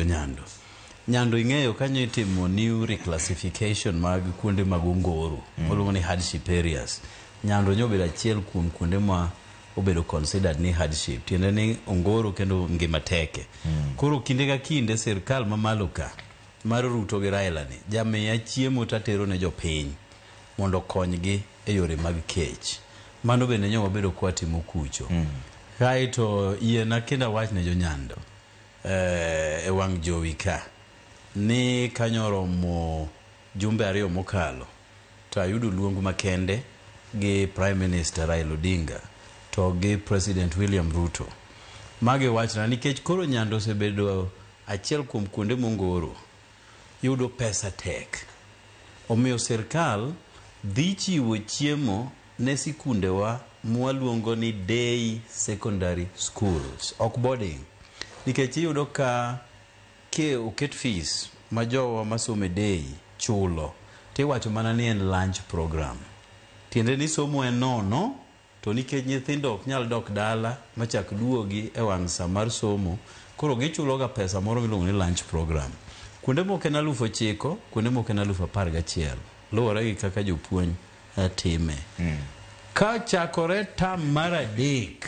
Jonyando. Nyando ing'eyo kanyo itimo new reclassification mag kuonde mag ongoro waluongo ni hardship areas. Nyando nyo obedo achiel kuom kuonde ma obedo considered ni hardship, tiende ni ongoro kendo ngima teke. Koro kinde ka kinde sirkal mamalo ka mar Ruto gi Raila ni jamiya chiemo tatero ne jopiny mondo okonygi e yore mag kech. Mano bende nyo wabedo kwatimo kucho. Kaeto yiena kendo awach ne jonyando e wang' jowi ka ni kanyo oromo jumbe ariyo mokalo to ayudo luong makende gi Prime Minister Raila Odinga to gi President William Ruto magiwachna nikech koro Nyando osebedo achiel kuom kuonde mongoro yudo pesa tek omiyo sirkal dhi chiwo chiemo ne sikundewa mwaluongo ni day secondary schools ok boarding nikech iyudo ka ke oket fees ma jowa masomo e day chulo tiwacho mana ni en lunch program tiende ni somo en nono to nikech nyithindo ok nyal dok dala machak duogi e wang' sa mar somo koro gichulo ga pesa moro miluongo ni lunch program kuonde moko en 9,000 kuonde moko en 11,000 luwore gi kaka jopuonj time. Ka chakore tam mar adek